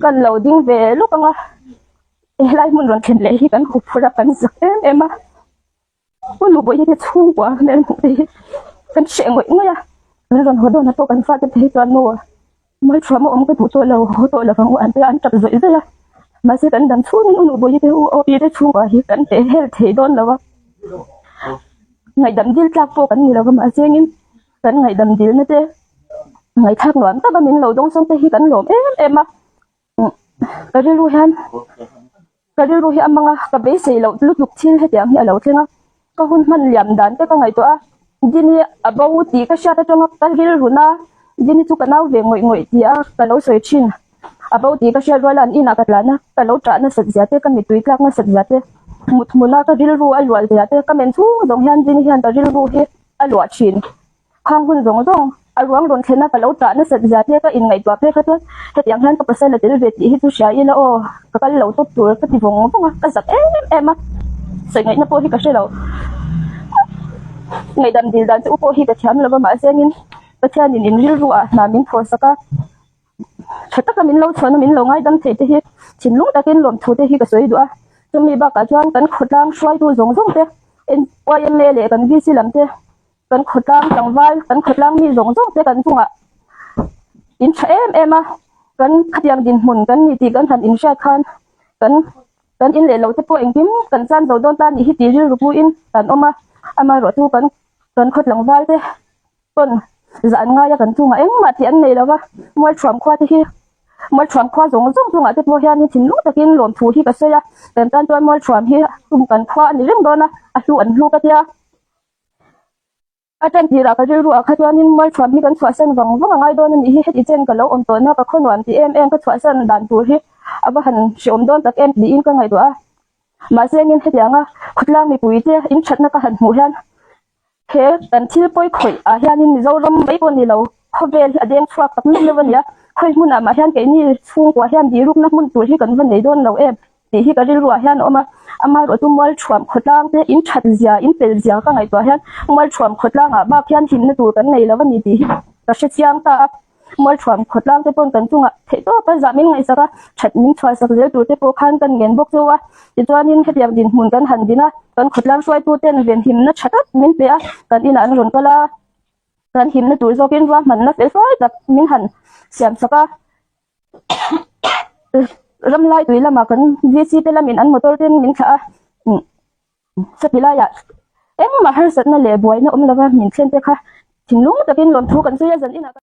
Kan lo ding ve lawk ang a, helai hmun rawn thlen leh hi kan hup phurh a, kan zak em em a. Pu Nubawihi te chhungkua hmel hmuh te hi kan hreh ngawih ngawih a, kan rawn haw dawnah pawh kan fate phei chuan maw Mualthuam a awm ka duh tawh lo, haw tawh lovang u an tia an tap zawih zawih a. Mahse kan dam chhungin U Nubawihi te u Opi te chhungkua hi kan peh hel thei dawn lo a, ngaihdam dil tlak pawh kan ni lo va mahse engin kan ngaihdam dilna te ngaihthlak nuam taka min lo dawngsawng te hi kan lawm em em a. Ka rilru hian ka rilru hi a mang a, ka beisei loh lutuk thil hetiang hi a lo thleng a, ka hun hman liam dan te ka ngaihtuah a, Dini a bo tih ka hriat atanga ka rilru na, Dini chu ka nau ve ngawih ngawih tih a ka lo sawi thin, a bo tih ka hriat rual a an inah ka tlan a, ka lo tah nasat zia te, ka mittui tlak nasat zia te, mut hmuna ka rilru a luah zia te, ka men chhung zawng hian Dini hian ka rilru hi a luah thin. Khang hun zawng zawng a ruang rawn thlen a ka lo tah nasat zia te ka inngaihtuah phei kha chuan hetiang hian ka pasal a tel ve tih hi chu hria ila aw ka kal lo tawp tur ka ti vawng vawng a ka zak em em a sawi ngaihna pawh hi ka hre lo ngaihdam dil dan che u pawh hi ka thiam lo va mahse angin Pathianin in rilru ah hna min thawh sak a tha taka min lo chhuahna min lo ngaidam theih te hi thinlung takin lawmthu te hi ka sawi duh a chumi bakah chuan kan khawtlang hruaitu zawng zawng te YMA leh kan VC lam te. Kan khawtlang tlangval, kan khawtlang mi zawng zawng te kan chungah in tha em em a, kan khatiang dinhmun kan ni tih kan han inhriat khan kan kan in leh lo te pawh engkim kan chan zo dawn ta nih hi tih rilru puiin kan awm a, amaherawh chu kan kan khaw tlangval te pawn zah an ngai a kan chungah engmah tih an nei lo va, Mualthuam khua te hi Mualthuam khua zawng zawng chungah te pawh hianin thinlung takin lawmthu hi ka sawi a, kan tan chuan Mualthuam hi tum kan khua a ni reng dawn a, a hlu an hlu ka tia. A tan tirah ka rilru ah kha chuanin Mualthuam hi kan chhuahsan vang vang a ngai dawn a nih hi, heti chen ka lo awm tawhna ka khaw nuam ti em em ka chhuahsan dan tur hi a va han hreawm dawn tak em tiin ka ngaihtuah a. Mahse engin hetianga khawtlang mipui te in thatna ka han hmuh hian he kan thil pawi khawih ah hianin Mizoram mai pawh ni lo khawvel hi a deng chhuak tak meuh meuh a ni a, khawi hmunah mah hian keini chhungkua hian birukna hmun tur hi kan va nei dawn lo em. Tih hi ka rilruah hian a awm a, amaherawh chu Mualthuam khawtlang te in that zia, in pel zia ka ngaihtuah hian Mualthuam khawtlangah bak hian himna tur kan nei lo a ni tih hi ka hre chiang ta a. Mualthuam khawtlang te pawn kan chungah theih tawp a zah min ngaihsak a, that min chhuahsak zel tur te pawh khan kan ngen bawk chu a. Tichuanin hetiang dinhmun kan han din a, kan khawtlang hruaitu ten venhimna tha tak min pe a, kan inah an rawn kal a, kan himna tur zawkin ruahmanna fel fai tak min han siamsak a. Ram lai tui lamah kan VC te lamin an motor ten min thlah a, chati laiah engmah harsatna leh buaina awm lova min thlen te kha thinlung takin lawmthu kan sawi a, zan inah.